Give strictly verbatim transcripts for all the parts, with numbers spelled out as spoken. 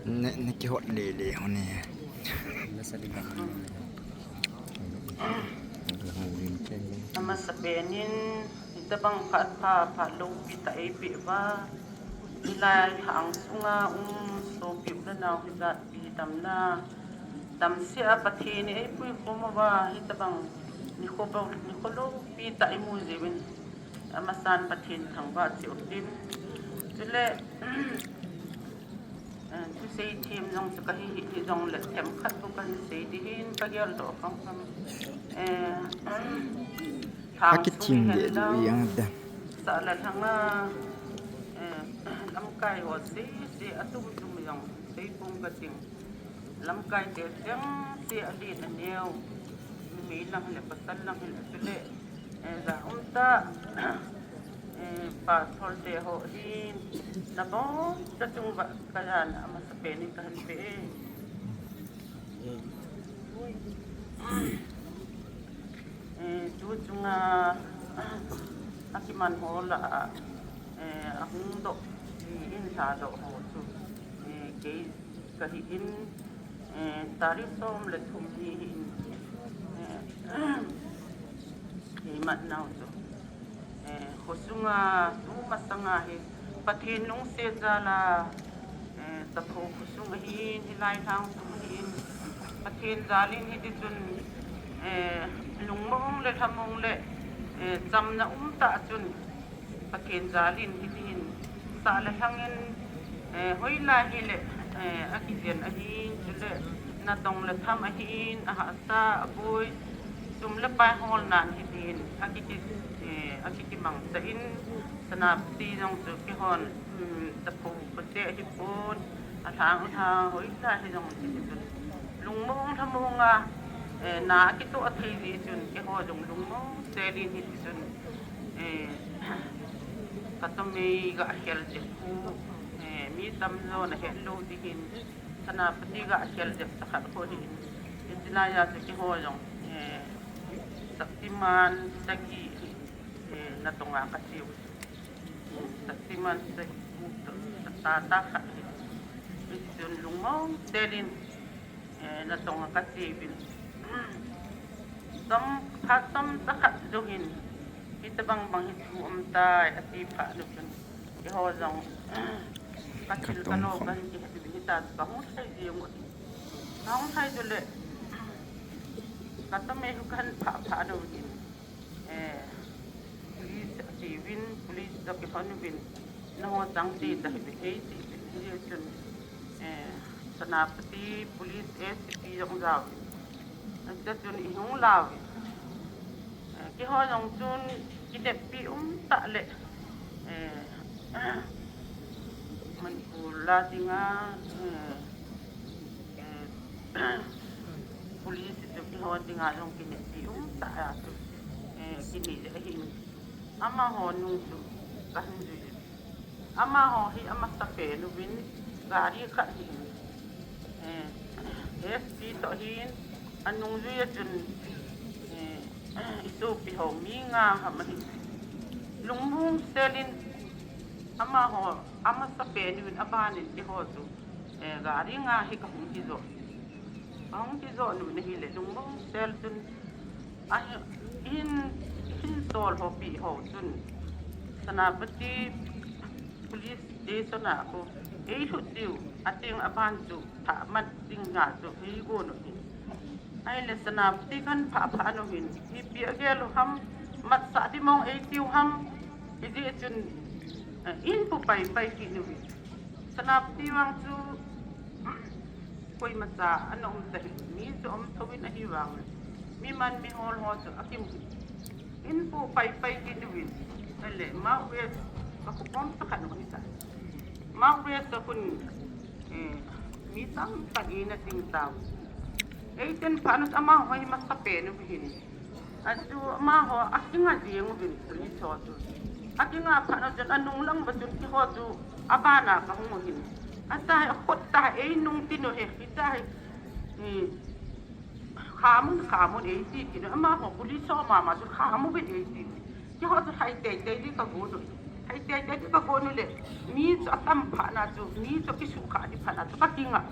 Ne, ne kihot le le honi. Amasapen in, hitabang phat pha, phat loupi tah eipeh uva, hilai lhang sunga um sopi u le nao hijat pi damna, damsel a Pathen in eipui khom uva, hitabang nikho bou, nikho loupi tah imu jiuvin, amasan Pathen thangvah cheh u hitin. Chule, eh, thusei them jong chu kahi hih jongle themkhat bou kahin sei ding ahin, kageldoh kham kham. Eh, lhang sung hi hen lang, sah le lhang a, eh, lamkai ho sese atum tum jong sei pum kating. Lamkai te chengse alen aneo, numei lang hile, pasal lang hile, chule, eh, ja um tah, eh, pastor te ho hin, nabonchauva chunga kajan amasapen in kahin pe e. Eh, tu chunga akiman ho lah a, eh, ahung doh, eh, in lhadoh ho chu, eh, kei kahi in, eh, tarik som le thum ni hin, eh, kei mat nau chu, eh, khosunga, tu masanga hi, Pathen lungset jal a, eh, Tapho khosung ahin, hilai lhang sung ahin, Pathen jal in hiti chun, eh, lungmong le lhamong le, eh, chamna um tah chun, Pathen jal in hiti hin, sah le lhang in, eh, hoilai hile, eh, akijen ahin, chule natong le tham ahin, ahahsa, aboi, sum le pai holnan hiti hin, akiki, eh, akikimangcha in, Senapati jong chu keihon, um, Tapho khote ahipon, alhang lhang, hoilai hijong hiti chun, lungmong lhamong a, eh, na akitoh a thei jeh chun, keiho jong lungmong sel in hiti chun, eh, katomei gakhel jep u, eh, mi tamjon ahet lou ding hin, Senapati gakhel jep tah khat khu ahin, hiche laiya chu keiho jong, eh, Shaktiman sagi, eh, natonga kache u. Shaktiman sagi, tah, tah khat ahi. Hichun lungmong sel in, eh, natonga kache uvin. Som, phat somcha khat jou hin, hitabang bang hi thu um tai, ati phat un chun, keiho jong, kathil kalo kahin kihet uvin, hitia chu kahung lhai jeng u ahi. Kahung lhai jou le, katomei hu kahin phah phah uvin, eh, police ati uvin, police toh kilhon uvin, nangho chang ti tahih uve, ati uvin, hijeh chun, eh, Senapati police A C P jong jauvin, hijeh chun ihung lauvin, eh, keiho jong chun kineppi umtah le, eh, Manipur la dinga, eh, eh, police chu keiho dinga jong kineppi umtah a chu, eh, kinei le ahin, amaho nung chu kahin jui. Amaho hi amasapen uvin, gari khat hin, eh, S P toh hin, anungjui a chun, eh, isopi ho mi nga ham ahi. Lungmong sel in, amaho amasapen uvin, abanin keiho chu, eh, gari nga hi kahung kijoh. Kahung kijoh un ahile, lungmong sel chun, ahin, hin sol ho pi ho chun, Senapati police station a khu eilhut diu, ateng aban chu thah mat dinga chu eigon u ahi. Ahile Senapati kahin phah phah u hin, ipi agel u ham, matsah ding mong eitiu ham, hijeh chun, eh, eipu pai pai kit uvin. Senapati vang chu, koimacha ana um tahih, mi chu um thouvin ahivang, mi man mi hol ho chu akimu. Eipu pai pai kit uvin. Ahile, Mount West, kakhopom tah khat u ahitai. Mount West a khun, eh, mi tamtah in ana ding tau. Eiten phat un amaho hi amasapen uvin. Achu amaho akinga jeng uvin police ho chu. Akinga phat un chun anung lang uva chun keiho chu abana kahung u ahin. Ata hi akhut tah einung tin u ahi, hitia hi, hmm, khamun, khamun eiti tin u. Amaho police ho mama chu khamun eiti. Keiho chu hai tei tei ding kagon u. Hai tia tia ka kon u le, mi chu atam phat na chu, mi chu kisuhkhah di phat na chu, ka kingah.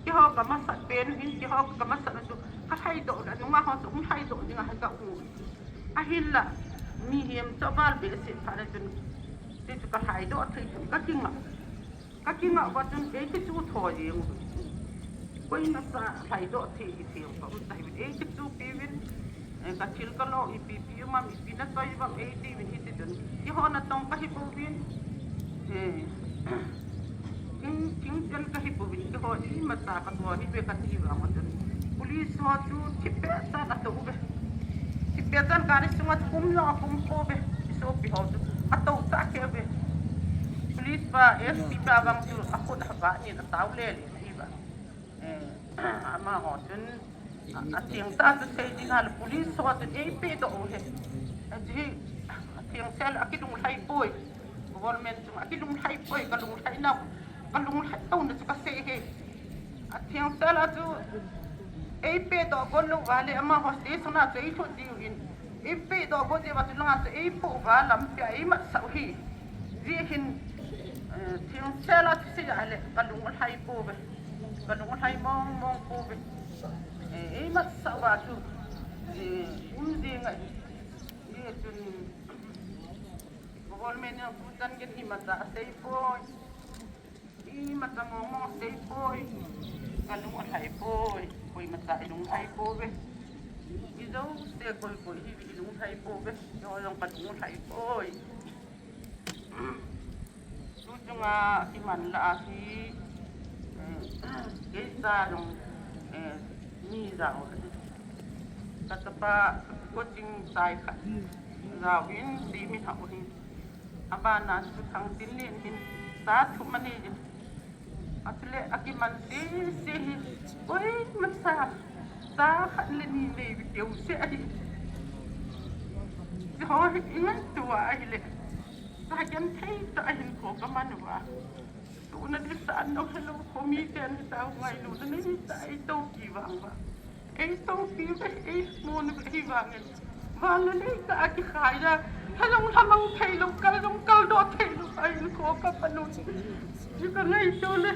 Keiho ka masat pen u hin, keiho ka masat na chu, ka lhaidoh le, nungah ho chu, um lhaidoh dinga hai ka um. Ahinla, mihem chu aval behseh phat na chun, ti chu ka lhaidoh thei chun, ka kingah. Ka kingah uva chun, ei kichu tho jeng u. Koima cha lhaidoh thei, thei ka um ta hi, ei kichu pi vin. Eh, ka thil ka lo ipi pi um am, ipi na choi uvem ei ti vin hiti chun. Keiho natong ka hi pouvin. Eh, thing, thingchen ka hi pouvin, keiho imacha ka tho hi ve ka ti vang chun. Police ho chu thipbeh chan atou ve. Thipbeh chan gari sunga chu kum jong akum pouve. I sopi ho chu atou tah kei ve. Police pa, S P pa vang chu akhut a ba nin atao le le hi vang. Eh, amaho chun, a, atheng tah chu sei ding hal, police ho chun ei pedoh u hi. Ahi, atheng sel a kilunglhai poi. Government chunga kilunglhai poi, ka lunglhai nau, ka lunglhai touna chu ka sei hi. Atheng sel a chu ei pedoh got lou va le, amaho station a chu ei lhut diu hin. Ei pedoh got jeh uva chu langa chu ei poh uva lampi a ei matsah u hi. Jeh hin, eh, theng sel a chu sei a le, ka lunglhai pouve. Ka lunglhai mong mong pouve. Eh, ei matsah uva chu, eh, um jing ahi. Hijeh chun, government in tuchan gei imacha asei poi. Imacha mong mong asei poi. Ka lung alhai poi. Koimacha i lunglhai pouve. Mi jouse koi koi hi i lunglhai pouve. Keiho jong ka lunglhai poi. Tu chunga kiman lah a hi, eh, kei cha jong, eh, ni jao. Ka chapa coaching chai khat jao in ti mi hao hi. Abana chu Thangtinlen hin cha thum anei in. Achule akiman sese hi, koimacha cha khat le ni nei keu seh ahi. Hiho hi ingaito uva ahile, cha genthei tah a hinkho kaman uva. Tuna ding sah nau helou, khomi ten hi tao ngailutna nei tah a ei topi vang uva. Ei topi uve, ei mun uve, hivangin van le lei tah a kikhai a, lha jong lhamang thei lou, kal jong kaldoh thei lou a hinkho kaman u. Chu ka ngaito le.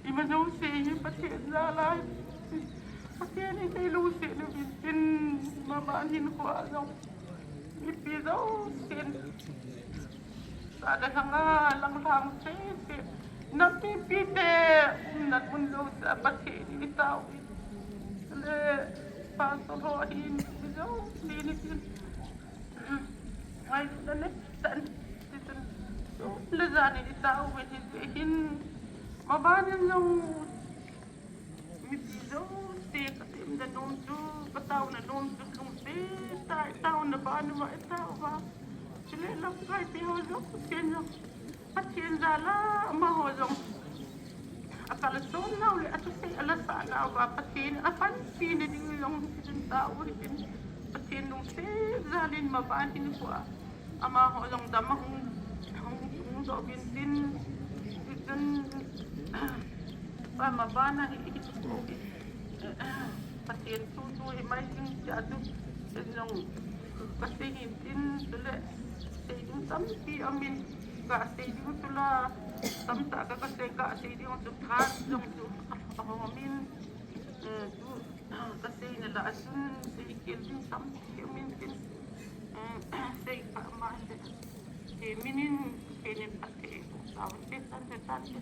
Ima jouse hi Pathen jal a, Pathen in eilungset uvin tin, maban hinkho a jong mipi jousen, sa le lhang a lang lhang sese, nam mipite umna mun jouse a Pathen in itaovin. Le Pastor ho hin mi jousen itin. Ngailutna nei tah in, tichun, le jan in itaovin hijeh hin, maban in jong mipi jouse katemna nom chu, kataona nom chu, lungset tah a itaona ban uva, itao uva. Chule lamkai te ho jousen jong Pathen jal a amaho jong akalson nau le athusei alasah nau va Pathen in apanpina ding jong hitin tao hitin, Pathen lungset jal in maban hinkho a amaho jong dam a hung, hung, hung doh uvin tin, hitin, pa maban a hi, hi, hi, Pathen thu thu hi mai ding tia chu, ken jong kasei hin tin, chule sei ding tampi umin, kasei ding chu la, tamtah ka, kasei, kasei ding chu tha jong chu ahom in, eh, chu kaseina lah a chun seikhel ding tampi umin tin, eh, sei kha ma se. He min in, he nin phat thei ko, sa te tan te tan te.